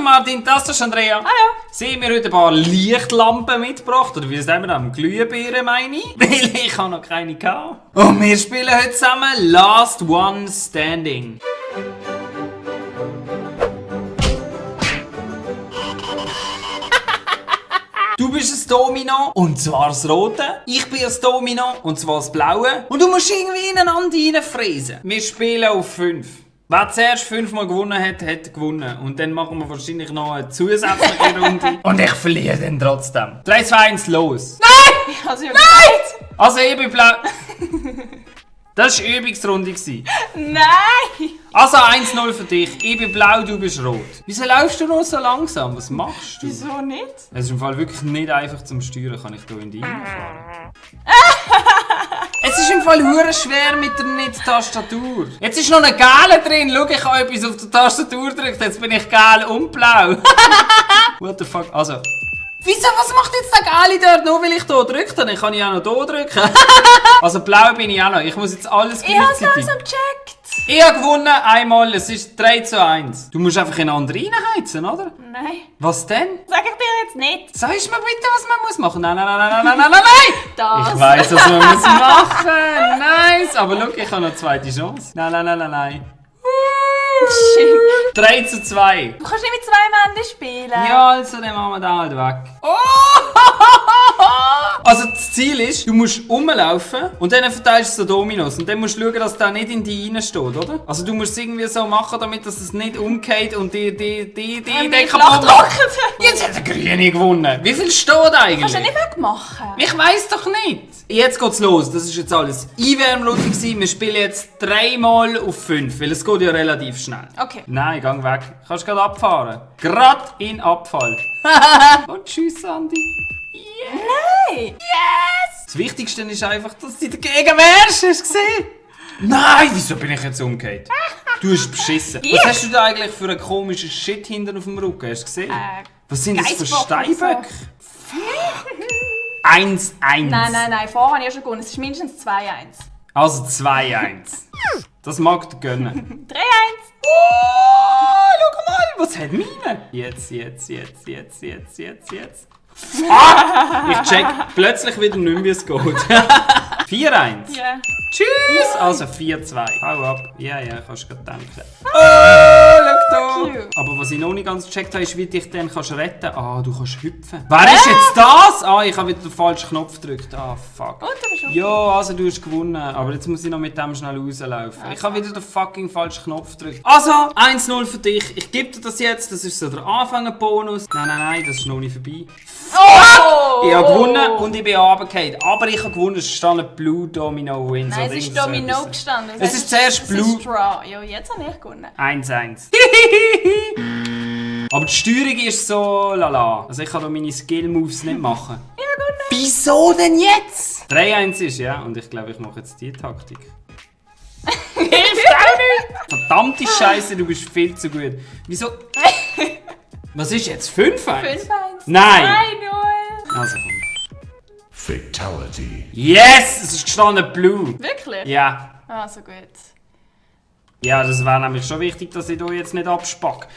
Martin, das ist Andrea. Hallo. Sie haben mir heute ein paar Lichtlampen mitgebracht. Oder wie sagen wir das? Glühbirnen meine ich. Weil ich habe noch keine gehabt. Und wir spielen heute zusammen Last One Standing. Du bist ein Domino, und zwar das Rote. Ich bin ein Domino, und zwar das Blaue. Und du musst irgendwie ineinander reinfräsen. Wir spielen auf 5. Wer zuerst 5-mal gewonnen hat, hat gewonnen. Und dann machen wir wahrscheinlich noch eine zusätzliche Runde. Und ich verliere dann trotzdem. 3, 2, 1, los. Nein! Also, Nein! Also ich bin blau. Das war Übungsrunde. Nein! Also 1-0 für dich. Ich bin blau, du bist rot. Wieso läufst du noch so langsam? Was machst du? Wieso nicht? Es ist im Fall wirklich nicht einfach zum Steuern. Kann ich hier in die reinfahren? Es ist im Fall hure schwer mit der Nicht-Tastatur. Jetzt ist noch ein Gel drin. Schau, ich habe etwas auf der Tastatur gedrückt. Jetzt bin ich gel und blau. What the fuck? Also. Wieso? Was macht jetzt der Gali dort? Nur weil ich hier drücke? Dann kann ich auch noch hier drücken. Also blau bin ich auch noch. Ich muss jetzt alles gleichzeitig. Ich habe langsam gecheckt. Ich habe gewonnen einmal. Es ist 3-1. Du musst einfach in andere reinheizen, oder? Nein. Was denn? Sag ich dir jetzt nicht. Sagst mir bitte, was man muss machen? Nein, nein, nein, nein, nein, nein, nein, nein! Das. Ich weiss, was man muss machen. Nice. Aber schau, ich habe noch eine zweite Chance. Nein, nein, nein, nein, nein. Shit. 3-2. Du kannst nicht mit 2 Männern spielen. Ja, also dann machen wir den halt weg. Oh! Also das Ziel ist, du musst rumlaufen und dann verteilst du so Dominos. Und dann musst du schauen, dass der nicht in die reinsteht, oder? Also du musst es irgendwie so machen, damit es nicht umgeht und die kaputt macht. Jetzt hat der Grüne gewonnen. Wie viel steht eigentlich? Kannst du nicht wegmachen? Ich weiss doch nicht. Jetzt geht's los. Das ist jetzt alles Einwärmrunde gewesen. Wir spielen jetzt 3-mal auf 5, weil es geht ja relativ schnell. Okay. Nein, gang weg. Kannst gerade abfahren. Gerade in Abfall. Und tschüss, Andi. Yeah. Nein! Yes! Das Wichtigste ist einfach, dass du dagegen wärst. Hast du gesehen? Nein, wieso bin ich jetzt umgekehrt? Du hast beschissen. Was hast du da eigentlich für einen komischen Shit hinten auf dem Rücken? Hast du gesehen? Was sind das für Steinböcke? 1-1. Nein. Vorher habe ich ja schon gewonnen. Es ist mindestens 2-1. Also 2-1. Das mag du gönnen. 3-1. Oh, schau mal, was hat meine? Jetzt. Ah, ich check plötzlich wieder nicht mehr, wie es geht. 4-1. Ja. Tschüss. Also 4-2. Hau ab. Ja, kannst du gerade denken. Oh, schau da. Cute. Aber was ich noch nicht ganz gecheckt habe, ist, wie dich dann kannst retten. Ah, du kannst hüpfen. Wer ist jetzt das? Ah, ich habe wieder den falschen Knopf gedrückt. Ah, fuck. Und du bist Ja, also du hast gewonnen. Aber jetzt muss ich noch mit dem schnell rauslaufen. Ich habe wieder den fucking falschen Knopf gedrückt. Also, 1-0 für dich. Ich gebe dir das jetzt. Das ist so der Anfängerbonus. Nein, das ist noch nicht vorbei. Oh! Ich habe gewonnen und ich bin runtergefallen. Aber ich habe gewonnen, es stand Blue Domino Wins. Nein, es ist Domino gestanden. Es ist zuerst Blue. Es ist Straw. Ja, jetzt habe ich gewonnen. 1-1. Aber die Steuerung ist so lala. Also ich kann da meine Skill-Moves nicht machen. Ich habe gewonnen. Wieso denn jetzt? 3-1 ist, ja. Und ich glaube, ich mache jetzt die Taktik. Hilft auch nicht! Verdammte Scheiße, du bist viel zu gut. Wieso? Was ist jetzt? 5-1? 5-1. Nein! 3-0. Also komm. Fatality. Yes! Es ist gestanden Blue. Wirklich? Ja. Ah, so gut. Ja, das wäre nämlich schon wichtig, dass ich hier jetzt nicht abspacke.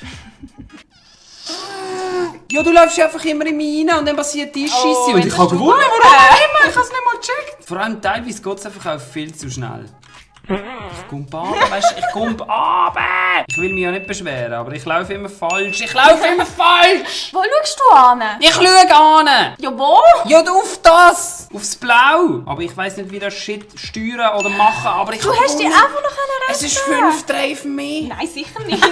Ja, du läufst einfach immer in mich rein und dann passiert die Scheisse. Oh, Und ich habe gewonnen. Warum immer? Ich habe es nicht mal gecheckt. Vor allem teilweise geht es einfach auch viel zu schnell. Ich komme runter, weißt du, ich komme runter. Ich will mich ja nicht beschweren, aber ich laufe immer falsch. Wo schaust du an? Ich schaue an. Ja, wo? Ja, auf das. Aufs Blau. Aber ich weiss nicht, wie das Shit steuern oder machen, aber ich Du hast dich einfach noch einen Es ist 5-3 für mich. Nein, sicher nicht.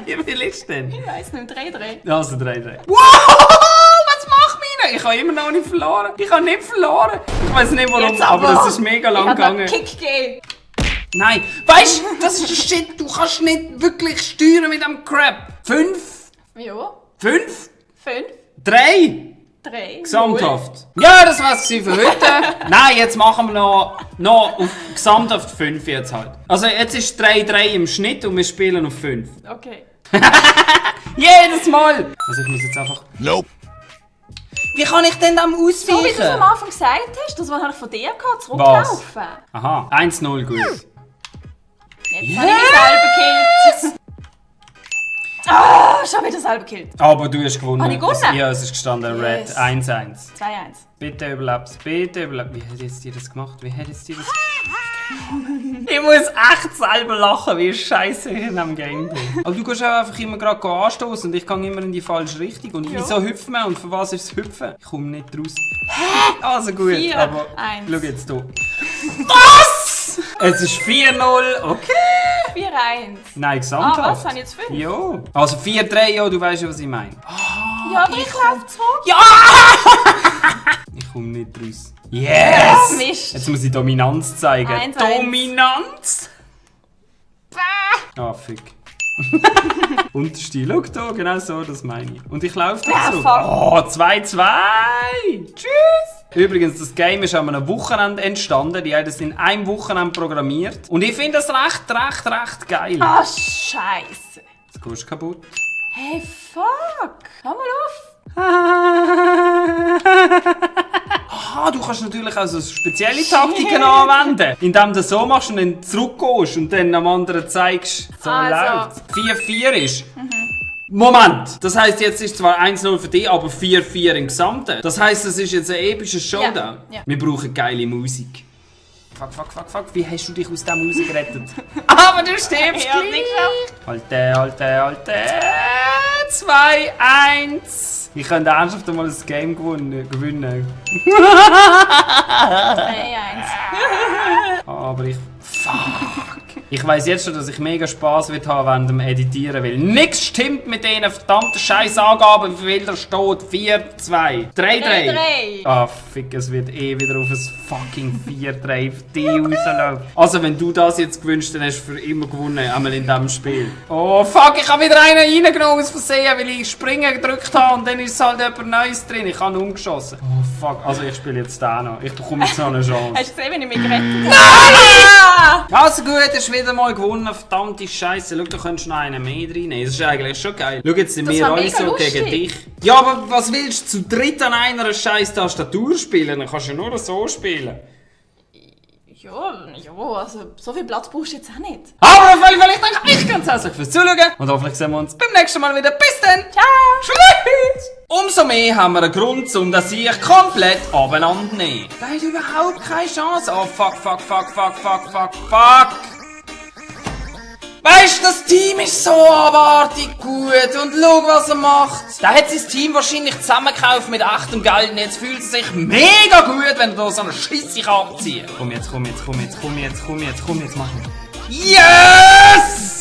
Wie viel ist denn? Ich weiss nicht, 3-3. Also 3-3. Wow! Was macht meine? Ich habe immer noch nicht verloren. Ich habe nicht verloren. Ich weiß nicht warum, Jetzt aber es ist mega lang ich habe gegangen. einen Kick gegeben. Nein, weißt du, das ist der Shit. Du kannst nicht wirklich steuern mit dem Crap. 5? Ja. 5? 5, 3? 3. Gesamthaft. Ja, das war's für heute. Nein, jetzt machen wir noch auf gesamthaft 5 jetzt halt. Also jetzt ist 3-3 im Schnitt und wir spielen auf 5. Okay. Jedes Mal! Also ich muss jetzt einfach... Nope. Wie kann ich denn am So wie du es am ausweichen? Anfang gesagt hast, das was habe ich von dir gehabt, zurücklaufen. Aha, 1-0 gut. Jetzt habe ich mich selber gekillt. Ah, schon wieder selber gekillt. Aber du hast gewonnen. Habe ich gewonnen? Ja, es ist gestanden Red Yes. 1-1. 2-1. Bitte überlebst, bitte überlebst. Wie hat jetzt dir das gemacht? Wie hat jetzt dir das Ich muss echt selber lachen, wie scheiße ich in diesem Game bin. Aber du kannst auch einfach immer gerade anstoßen und ich gehe immer in die falsche Richtung. Und wieso hüpfen wir und für was ist das Hüpfen? Ich komme nicht raus. Also gut, 4-1. aber schau jetzt hier. Was? Es ist 4-0, okay. 4-1. Nein, gesamthaft. Ah, was? Habe ich jetzt 5? Ja. Also 4-3, ja, du weißt ja, was ich meine. Ja, aber ich laufe zurück. Ja! Ich komme nicht raus. Yes! Ja, Mist. Jetzt muss ich Dominanz zeigen. 1-1. Dominanz! Ah, fick. Unterste. Schau da, genau so, das meine ich. Und ich laufe Ja, dazu. fuck. Oh, 2-2! Tschüss! Übrigens, das Game ist an einem Wochenende entstanden. Die haben das in einem Wochenende programmiert. Und ich finde das recht geil. Ah, Scheiße. Jetzt gehst du kaputt. Hey, fuck. Hör mal auf. Ah, du kannst natürlich auch so spezielle Taktiken anwenden. Indem du so machst und dann zurückgehst und dann am anderen zeigst, so Also. läuft. 4-4 ist. Moment! Das heisst, jetzt ist zwar 1-0 für dich, aber 4-4 im Gesamten. Das heisst, es ist jetzt ein epischer Showdown. Ja. Wir brauchen geile Musik. Fuck. Wie hast du dich aus dieser Musik gerettet? Aber du stirbst Ich hab's nicht geschafft. Halte. 2-1. Ich könnte ernsthaft mal das Game gewinnen. 3-1. Aber ich weiss jetzt schon, dass ich mega Spass wird haben während dem Editieren, weil nichts stimmt mit diesen verdammten Scheiß-Angaben, wie viel da steht. 4-2. 3-3. 3-3. Ah, fick, es wird wieder auf ein fucking 4-3 für dich rauslaufen. Also, wenn du das jetzt gewünscht, dann hast du für immer gewonnen, einmal in diesem Spiel. Oh, fuck, ich habe wieder einen reingenommen aus Versehen, weil ich Springen gedrückt habe und dann ist halt jemand Neues drin. Ich habe ihn umgeschossen. Oh, fuck. Also, ich spiele jetzt den noch. Ich bekomme jetzt noch eine Chance. Hast du gesehen, wenn ich mich gerettet habe? Nein! Also gut, hast du wieder mal gewonnen, verdammte Scheiße. Schau, du könntest noch einen mehr reinnehmen. Das ist eigentlich schon geil. Schau, jetzt sind Das wir war alle mega so lustig. gegen dich. Ja, aber was willst du zu dritt an einer scheiß Tastatur spielen? Dann kannst du ja nur so spielen. Ja, also so viel Platz brauchst du jetzt auch nicht. Aber auf jeden Fall, ich danke euch ganz herzlich fürs Zuschauen. Und hoffentlich sehen wir uns beim nächsten Mal wieder. Bis dann. Ciao! Tschüss. Umso mehr haben wir einen Grund, um das hier komplett abeinander nehmen. Da hat überhaupt keine Chance. Oh, fuck. Weißt du, das Team ist so abartig gut und schau, was er macht. Da hat sein Team wahrscheinlich zusammengekauft mit echtem Geld und jetzt fühlt er sich mega gut, wenn er da so eine Scheisse abziehen kann. Komm jetzt, mach ich. Yes!